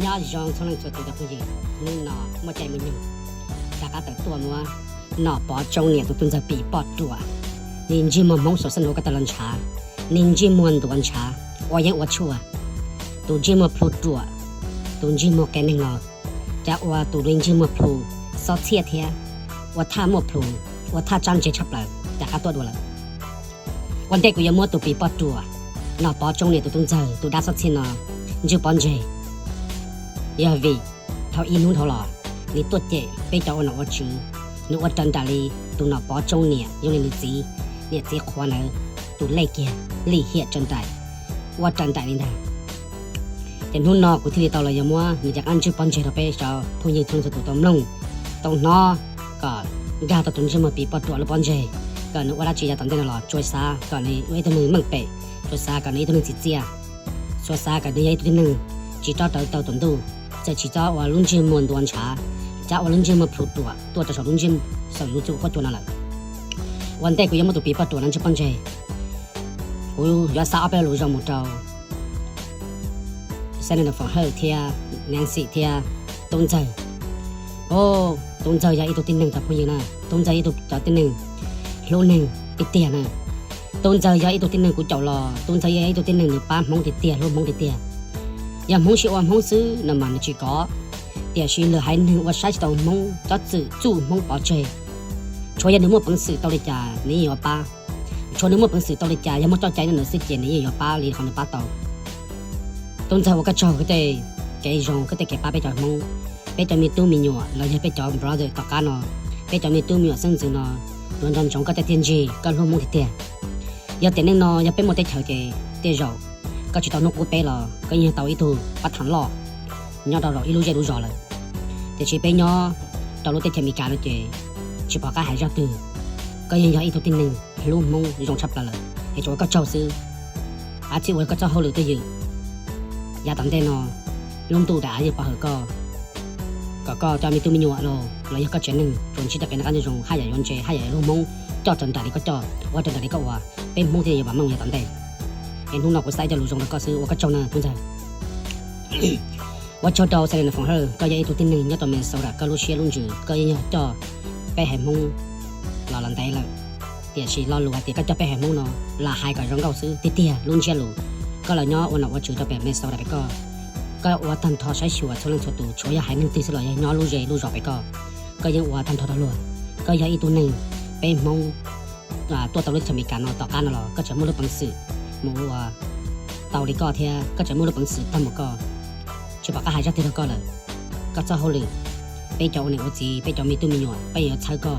Nyob zoo txhua leej txhua tus cov phooj ywg, hnub no muaj caij muaj nyoog rov qab tawm tuaj muab Nom Pov Tsoob Niam tus tub ntxawg Pim Poj Ruam, nws ntsej muag Hmoob saum xab nuav ko taw los ntshav, nws ntsej muag ntuav ntshav, ua yeeb ua tshuaj, tus ntsej muag plhu ruam, tus ntsej muag qias neeg no, cas ua tus li ntsej muag plhu xob txhiaj thiab ua thaj muaj plhu, ua thaj tsab ntse tshaj plaws rov qab tuaj dua lawm. Ua ntej kuv yuav muab tus Pim Poj Ruam, Nom Pov Tsoob Niam tus tub ntxawg tus dab xob txhiaj no ntswj pob ntseg, yog vim thaum ib hnub dhau los nws tuaj cem peb cov ua nom ua tswv, nws ua raws nraim li tus Nom Pov Tsoob Niam zoo li nws txiv, niam txiv qhuav ntawd tus lej kiag lim hiam raws nraim, ua raws nraim li ntag. Ces hnub no kuv thiaj li tau los yuav muab nws cov qab ntswj pob ntseg rau peb cov phooj ywg txhua leej txhua tus tau mloog, tau hnov, kom nkag tau tus ntsej muag Pim Poj Ruam lub pob ntseg, kom nws ua dab tsi yav tom ntej no los tsuas xav kom nws ua ib tug neeg meej pem, tsuas xav kom nws ib tug neeg tsim txiaj, tsuas xav kom nws yog ib tug tib neeg tsis rov rawv tau tus ntuj, txawm tsis txhob ua lub ntsej muag ntuav ntshav, cas ua lub ntsej muag plhu ruam tuaj rau saum lub ntsej, saum YouTube qhuab cua no lawm. Ua ntej kuv yuav muab tus Pim Poj Ruam no ntswj pob ntseg, kuv yuav xa ob peb lus zoo mus rau Senator Foom Hawj thiab Nancy thiab Tub Ntxawg. Tub Ntxawg yog ib tug tib neeg cov phooj ywg na, Tub Ntxawg yog ib tug cov tib neeg hlub neeg tiag tiag na. Tub Ntxawg yog ib tug tib neeg kuv caum los Tub Ntxawg yog ib tug tib neeg nws pab Hmoob tiag tiag, hlub Hmoob tiag tiag. Yog Hmoob sib ua Hmoob xwb no mas nws tsis kov, tiam sis lwm haiv neeg ua saib tsis taus Hmoob, cov txwm txuj Hmoob pov tseg. Tshuav yog nws muaj peev xwm tau li cas nws yeej yuav pab, tshuav nws muaj peev xwm tau li cas, yog muaj txoj cai no ntawd xwb ces nws yeej yuav pab li qhov nws pab tau. Tub Ntxawg ua koj tsaug koj tej kev zoo, koj tej kev pab peb cov Hmoob, peb cov me tub me nyuam los yog peb cov brother tom qab no, peb cov me tub me nyuam xeeb ntxwv no yuav nco ntsoov koj tej txiaj ntsig, koj hlub Hmoob tiag tiag. Yog tiam neej no yog peb muaj teb chaws ces tej zaum koj tsis tau hnub qub peb los koj yeej tau ib tug pab thav loj nyob rau ib lub zej lub zos lawm. Tiam sis peb nyob rau lub teb chaws Amelikas no ces tsis pom qab hais zaj twg, koj yeej yog ib tug tib neeg hlub Hmoob zoo tshaj plaws lawm es tsuas ua koj tsaug xwb. Av txhij ua koj txoj hauj lwm twj ywm yav tom ntej no, lub ntuj daim av yeej pov hwm koj, kom koj cov me tub me nyuam los los yog koj tsev neeg tsuas ntsib txoj kev noj qab nyob zoo, haj yam yuav ntse, haj yam yuav hlub Hmoob, coj raws nraim li koj coj, ua raws nraim li koj ua, peb Hmoob thiaj yuav vam meej yav tom ntej. Es hnub no kuv xa ib co lus zoo rau koj xwb, ua koj tsaug na Tub Ntxawg. Ua tsaug rau Senator Foom Hawj, koj yog ib tug tib neeg nyob rau Minnesota, koj lub siab lub ntsws koj yeej yog coj peb haiv Hmoob los los ntev lawm. Tiam sis lo lus hais tias koj coj peb haiv Hmoob no lam hais kom zoo nkauj xwb, tiag tiag lub ntsiab lus koj los nyob ua nom ua tswv rau pem Minnesota pem koj, koj ua tag nrho saib xyuas txhua leej txhua tus, tshuav yog haiv neeg twg xwb los yog nyob lub zej lub zos pem koj, koj yeej ua tag nrho rau luag. Koj yog ib tug neeg peb Hmoob tuaj tau lub teb chaws Amelikas no tom qab no los koj tseem muaj lub peev xwm mus ua tau li koj thiab koj tseem muaj lub peev xwm tag mus koj, tsis pom qab hais zaj twg rau koj lawm. Koj txoj hauj lwm, peb cov ua niam ua txiv, peb cov me tub me nyuam, peb yuav txhawb koj,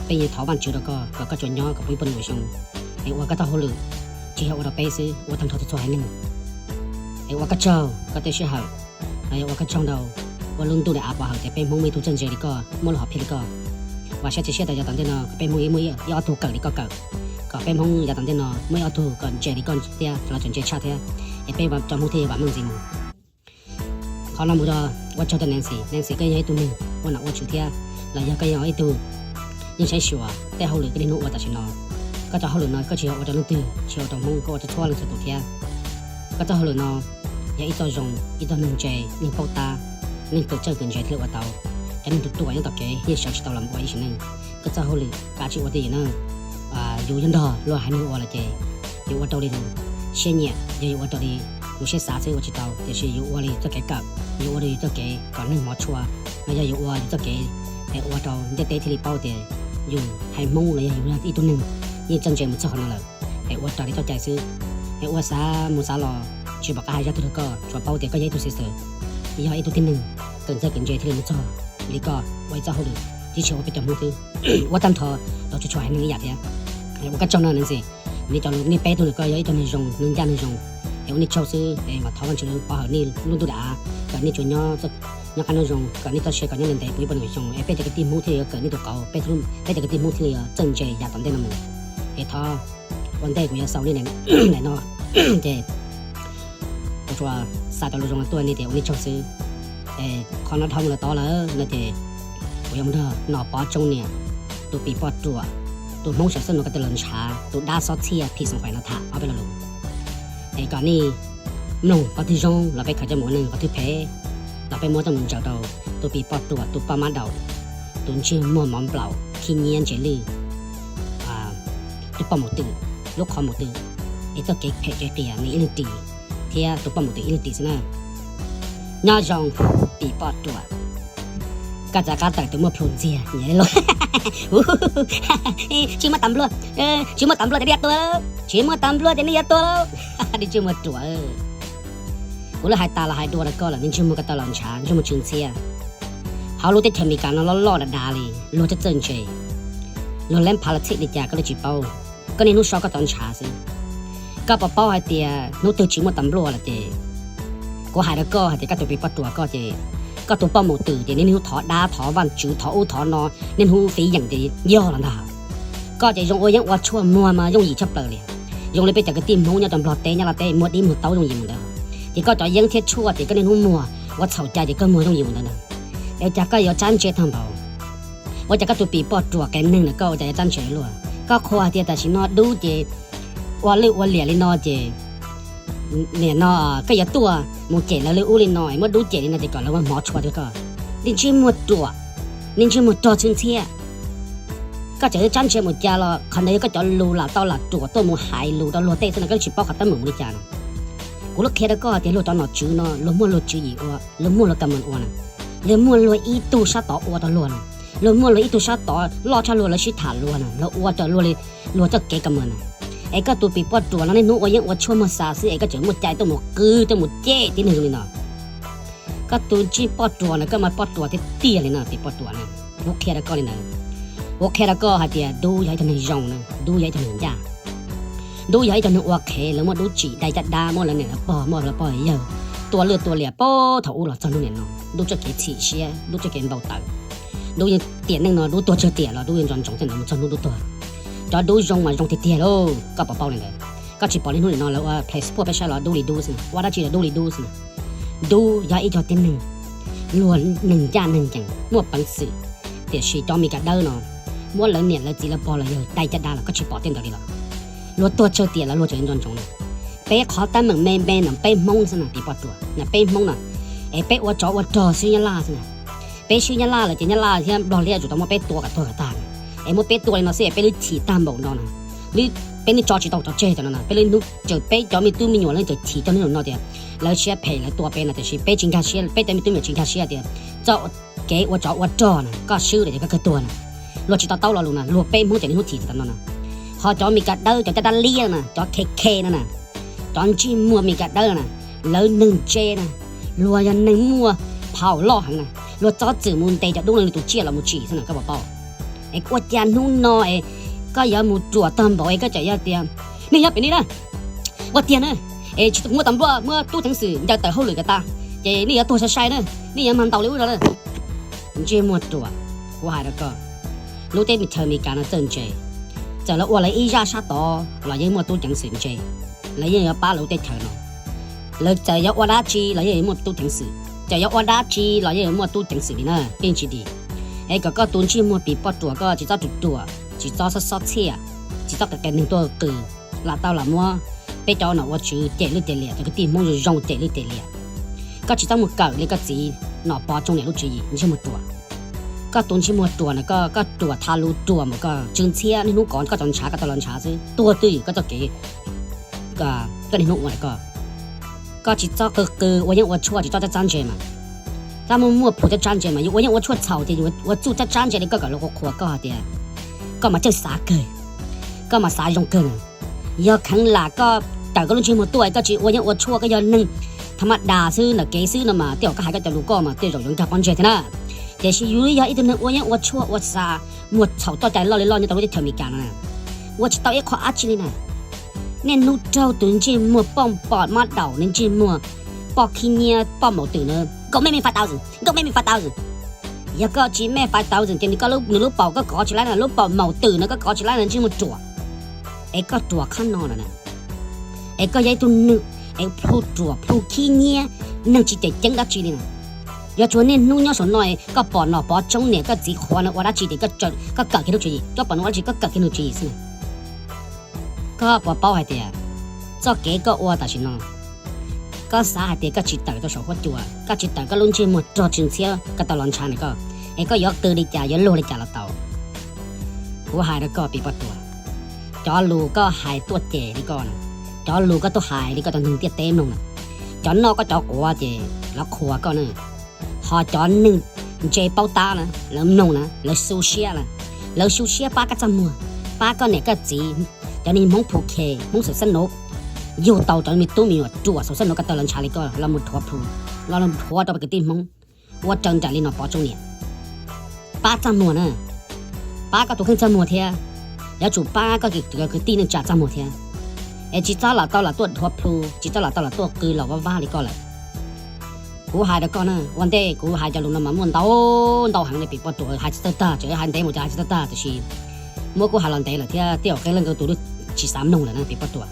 peb yuav thov Vajtswv rau koj kom koj tsuas nyob kom puv ib puas nkaum xyoo. Es ua koj txoj hauj lwm, tsis yog ua rau peb xwb, ua tag nrho txhua txhua haiv neeg. Es ua koj tsaug koj tej sij hawm, los yog ua koj tsaug ntau, ua lub ntuj daim av pov hwm tias peb Hmoob muaj ib tug txawj ntse li koj, muaj lub hom phiaj li koj. Vam siab txiv siab tas yav tom ntej no peb Hmoob muaj ib ob tug kawm li koj kawm, kom peb Hmoob yav tom ntej no muaj ib ob tug kom ntse li koj thiab los tseem ntse tshaj thiab, es peb cov Hmoob thiaj yuav vam meej ntxiv mus. Qhov no mus rau, ua tsaug rau Nancy, Nancy koj yog ib tug neeg ua nom ua tswv thiab los yog koj yog ib tug yeej saib xyuas tej hauj lwm koj niaj hnub ua tam sim no. Koj cov hauj lwm no koj tsis yog ua rau leej twg, tsis yog ua rau Hmoob, koj ua rau txhua leej txhua tus thiab. Koj txoj hauj lwm no yog ib txoj zoo, ib txoj neeg ntse, neeg paub tab, neeg kawm txawj kawm ntse thiaj li ua tau. Cov neeg ruam ruam nyob tom kev yeej sawv tsis tau los ua ib sim neej. Koj txoj hauj lwm kav tsij ua twj ywm na. Yus yog nrog luag haiv neeg ua lawm ces yus ua rau li lus siab nyiam, yog yus ua rau li lus siab xav xwb ua tsis tau, tiam sis yus ua li txoj kev kawm, yus ua li yus txoj kev kom neeg hmov tshua, los yog yus ua yus txoj kev es ua rau ntiaj teb thiaj li paub tias yus haiv Hmoob los yog yus yog ib tug neeg yeej txawj ntse mus txog qhov no lawm, es ua raws li txoj cai xwb. Es ua xav mus xav los tsis pom qab hais zaj twg rau koj, tsuas paub tias koj yog ib tug sister, yog ib tug tib neeg kawm txawj kawm ntse thiaj li mus txog li koj ua ib txoj hauj lwm tib si ua peb cov Hmoob xwb. Ua tag nrho rau txhua txhua haiv neeg ib yam thiab. Es ua koj tsaug no Nancy, nej cov, nej peb tug no koj yog ib tug neeg zoo, neeg ncaj neeg zoo, es ua nej tsaug xwb es mam thov Vajtswv pov hwm nej lub ntuj daim av, kom nej tsuas nyob, nyob qab nyob zoo, kom nej txoj sia kom nyob ntev ntev puv ib puas nkaus xyoo, es peb cov kwv tij Hmoob thiaj li yuav kawm nej tus qauv, peb, peb cov kwv tij Hmoob thiaj li yuav txawj ntse yav tom ntej no mus. Es thov ua ntej kuv yuav xaus li ntawm no ces kuv tsuas xa cov lus zoo no tuaj nej tias ua nej tsaug xwb. Es qhov no dhau mus los tod lawm no ces kuv yuav mus nrog Nom Pov Tsoob Niam, tus Pim Poj Ruam, tus Hmoob saum xab nuav ko taw los ntshav, tus dab xob txhiaj phim xoom faim no tham ob peb lo lus. Es kom nej mloog qhov twg zoo los peb khaws coj mus ua neej, qhov twg phem Los peb muab coj mus ntsaws rau tus pim poj ruam, tus poj mab daum, tus ntsej muag mov nplaum khib nyiab ntses lwj, tus poj maum twm, lub qhov maum twm, es txoj kev phem kev qias nws ib leeg ris, thiab tus poj maum twm ib leeg ris xwb na. Nyob zoo pim poj ruam, koj txav qab tawm tus muaj plhu ntxiag, tsis muaj tas npluag, tsis muaj tas npluag ces nej yuav tuag, tsis muaj tas npluag ces nej yuav tuag lauj, ntsej muag ruam. Kuv lub hais tas los hais dua rau koj lawm, ntsej muag ko taw los ntshav, ntsej muag tsw ntxhiab. Hauv lub teb chaws Amelikas no loj loj dav dav li, luag txawj txawj ntse, luag leej phav los txhij li cas koj li tsis paub, koj niaj hnub so koj txav ntshav xwb. Koj puas paub hais tias hnub twg tsis muaj tas npluag lawm ces, kuv hais rau koj hais tias koj tus pim poj ruam koj ces, koj tus poj maum twm ces niaj hnub thov dab thov vaj tswv thov ub thov no, niaj hnub fiv yeem ces yog los ntag. Koj ces zoo ua yeeb ua tshuaj muag mas yooj yim tshaj plaws li, zoo li peb cov kwv tij Hmoob nyob rau Nplog teb Nyab Laj teb muag dib muag taub yooj yim mus ntawd. Ces koj cov yeeb thiab tshuaj ces koj niaj hnub muag ua txhaum cai ces koj muag yooj yim mus ntawd na. Es ua cas koj yuav tsab ntse tag npaum? Ua cas koj tus pim poj ruam qias neeg na koj ua cas yuav tsab ntse luaj? Koj qhuas hais tias tam sim no dub ces ua lwj ua liam li no ces, nim no koj yuav tuaj mus cem lawv li ub li no es muab dub cem li no ces kom lawv ua hmov tshua rau koj. Nej ntsej muag ruam, nej ntsej muag rog tsw ntxhiab. Koj txawm yuav tsab ntse mus cas los qhov ntawd yog koj cov lus lam tau lam ruam tuaj mus hais lus rau luag tej xwb no, koj tsis paub qhov teeb meem mus li cas no. Kuv lub qhia rau koj tias luag cov nom tswv no luag muaj luag tswv yim ua, luag muaj luag ka moos ua na. Luag muaj luag ib tug sab tod ua rau luag na. Luag muaj luag ib tug sab tod loj tshaj luag lawv sib tham luag na, luag ua rau luag li luag txoj kev ka moos na. Es koj tus pim poj ruam no niaj hnub ua yeeb ua tshuaj muag xa xwb es koj tseem muaj cai tuaj mus qw tuaj mus cem tib neeg li no. Koj tus ntsej poj ruam na, koj mas poj ruam tiag tiag li no, pim poj ruam na. Kuv qhia rau koj li ntawd. Kuv qhia rau koj hais tias dub yog ib tug neeg zoo na, dub yog ib tug neeg ncaj. Dub yog ib tug neeg ua qhev, lawv muab dub tsim dai caj dab, muab lawv niam lawv pog, muab lawv pog yawg tua lwj tua liam puag thaum ub los txog hnub niam no. Dub txoj kev txhim siab, dub txoj kev npau taws. Dub yeej tiam neej no dub tuag tsawg tiam los dub yeej nco ntsoov tej ntawd mus txog hnub dub tuag. Cov dub zoo mas zoo tiag tiag lauj, koj puas paub li ntawd? Koj tsis pom li hnub niam no lawv ua play sport peb saib los dub li dub xwb, ua dab tsi los dub li dub xwb. Dub yog ib co tib neeg, luag neeg ncaj neeg ncees muaj peev xwm, tiam sis cov Mis Kas dawb no muab lawv niam lawv txiv lawv pog lawv yawg dai caj dab los koj tsis pom tej ntawd li los? Luag tuag tsawg tiam los luag tseem nco ntsoov na. Peb qhov teeb meem me me no peb Hmoob xwb na, pim poj ruam na, peb Hmoob na, es peb ua tsov ua rog swb Nyab Laj xwb na. Peb swb Nyab Laj lawm ces Nyab Laj thiab Nplog liab tsum tau muab peb tua kom tuag kom tag na. Es muab peb tua li no xwb es peb lub chim tag npaum no na. Peb lub tsis tau tso tseg tam no na, peb lub hnub tsaws peb cov me tub me nyuam lub tseem chim txog hnub no tias lawv siab phem lawv tua peb no, tiam sis peb tsis nkag siab, peb cov me tub me nyuam tsis nkag siab tias txoj kev ua tsov ua rog na koj swb lawm ces koj kawg tuag na. Luag tsis to taub lo lus na, luag peb Hmoob tseem niaj hnub chim tam no na. Ho cov Mis Kas dawb, cov caj dab liab na, cov khe khe no na, cov ntsej muag Mis Kas dawb na, lawv neeg ntse na, luag yog neeg muaj phaum loj heev na, luag txhob txwm mus ntes cov dub no li tus tsiaj los mus tsim xwb na, koj puas paub? Es ua cas hnub no es koj yuav mus ruam tag npaum es koj tseem yuav tias nej yuav pem ni na, ua tiag na, es tsis muaj tas npluaj muab tub ceev xwm ncaws tawm hauj lwm kom tas, ces nej yuav tuag sai sai na, nej yuav mag ntaus li ub no na. Ntsej muag ruam, kuv hais rau koj, lub teb chaws Amelikas no txawj ntse, txawm lawv ua lawv ib zaj sab tod los yeej muaj tub ceev xwm ntse, lawv yeej yuav pab lawv lub teb chaws no. Lawv txawm yuav ua dab tsi los yeej yuav muaj tub ceev xwm, txawm yuav ua dab tsi los yeej yuav muaj tub ceev xwm li na, yeej tsis dim. Es kom koj tus ntsej muag pim poj ruam koj tsis txhob ruam ruam, tsis txhob xob xob txhiaj, tsis txhob qias qias neeg tuaj qw, lam tau lam muab peb cov nom ua tswv cem lwj cem liam, cov kwv tij Hmoob zoo zoo cem lwj cem liam. Koj tsis txhob mus kawm li koj txiv Nom Pov Tsoo Niam lub tswv yim, ntsej muag ruam. Koj tus ntsej muag ruam na, koj ruam tha lus ruam mas koj tsw ntxhiab, niaj hnub kov koj cov ntshav koj tau los ntshav xwb, tuag twj ywm koj txoj kev koj niaj hnub ua na koj. Koj tsis txhob qw qw ua yeeb ua tshuaj, tsis txhob tsab tsab ntse mas. Txhob muaj muaj plhu tsab tsab ntse mas, yus ua yeeb ua tshuaj txhaum ces yus ua txuj tsab tsab ntse li koj kom luag qhuas koj hais tias koj mas txawj xav kawg, koj mas xav zoo kawg na. Yog kheev lam koj tawm koj lub ntsej muag tuaj, koj tsis ua yeeb ua tshuaj, koj yog neeg tha maj das xwb ntawm kev xwb no mas tej zaum koj hais koj cov lus koj mas tej zaum yuav nkag pob ntseg thiab na. Tiam sis yus yog ib tug neeg ua yeeb ua tshuaj ua xa muag txhaum txoj cai loj li loj nyob rau lub teb chaws Amelikas no na, ua tsis tau ib qho dab tsi li na. Niaj hnub raug tus ntsej muag poj pom mab daum, nws ntsej muag poj khib nyiab poj maum twm na, go make me five thousand, go make me five thousand. Yog koj tsis make five thousand ces nws, nws lub paum koj kov tsis laib na, lub paum maum twm no koj kov tsis laib na, ntsej muag ruam. Es koj ruam qhab no lawm na. Es koj yog ib tug neeg es plhu ruam plhu khib nyiab, neeg tsis cem ceeb dab tsi li na. Yuav tsum niaj hnub nyob saum no koj pom Nom Pov Tsoob Niam koj txiv qhuav no ua dab tsi ces koj kawm kiag nws tswv yim, koj pom nws ua dab tsi koj kawm kiag nws tswv yim xwb na. Koj puas paub hais tias txoj kev koj ua tam sim no, Koj xav hais tias koj tsis tawm rau saum huab cua, koj tsis tawm koj lub ntsej muag rog tsis ntxhiab, koj tau los ntshav ntawm koj, es koj yuav qw li cas yuav luag li cas los tau. Kuv hais rau koj Pim Poj Ruam, cov lus koj hais tuaj cem li koj na, cov lus koj tuaj hais li koj cov neeg ntiaj teb mloog na, cov noj koj cov quav ces lawv qhuas koj na. Ho cov neeg ntse paub tab na, lawv mloog na, lawv xu siab na, lawv xu siab pab koj txaj muag, pab koj niam koj txiv, cov neeg Hmoob phu khe, Hmoob xaum xab nuv, yug tau cov me tub me nyuam ruam xaum xab nuv koj tau los ntshav li koj los mus dhuav plhu, los mus dhuav rau peb kwv tij Hmoob ua raws nraim li no pov tsoob niam. Pab txaj muag na, pab koj tus kheej txaj muag thiab, yuav tsum pab koj kwv tij neej tsa txaj muag thiab. Es tsis txhob lam tau lam tuaj dhuav plhu, tsis txhob lam tau lam tuaj qw los vaj vab li koj lawm. Kuv hais rau koj na, ua ntej kuv hais cov lus no mas muaj ntau ntau heev li Pim Poj Ruam, hais tsis tag tag, tseem hais ntev mus ces hais tsis tag tag, tiam sis muab kuv hais los ntev lawm thiab tej zaum qee leej kuj tus twb tsis xav mloog lawm na Pim Poj Ruam.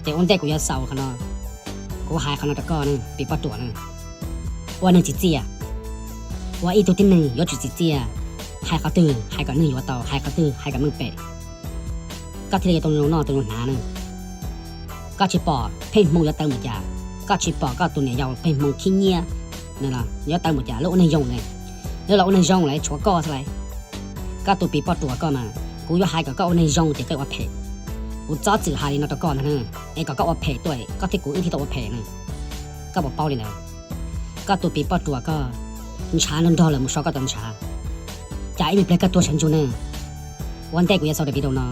Ces ua ntej kuv yuav xaus qhov no, kuv hais qhov no rau koj na Pim Poj Ruam na, ua neeg tsim txiaj, ua ib tug tib neeg yuav tsum tsim txiaj, hais qhov twg hais kom neeg yuav tau, hais qhov twg hais kom meej pem. Koj thiaj li yuav tau zoo noj tau zoo hnav na. Koj tsis pom Pheej Hmoo yuav tawv mus cas, koj tsis pom koj tus niam yau Pheej Hmoo khib nyiab yuav tawv mus cas, lub ua neeg zoo ne, lub los ua neeg zoo lawv tshuav koj xwb lauj. Koj tus Pim Poj Ruam koj mas, kuv yuav hais kom koj ua neeg zoo ces koj ua phem. Kuv txhob txwm hais li no rau koj ntag na, es kom koj ua phem tuaj, koj thiab kuv wb thiaj tau ua phem na. Koj puas paub li ntawd? Koj tus Pim Poj Ruam koj, ntshav nrog nrog lawm mus so koj cov ntshav, cas ib me pliag koj tuag sawv ntsug ne. Ua ntej kuv yuav xaus daim video no,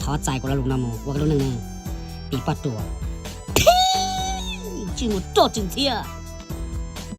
thov txais kuv lo lus no mus ua koj lub neej ne, Pim Poj Ruam. Tsis mus roj tsis ntxhiab.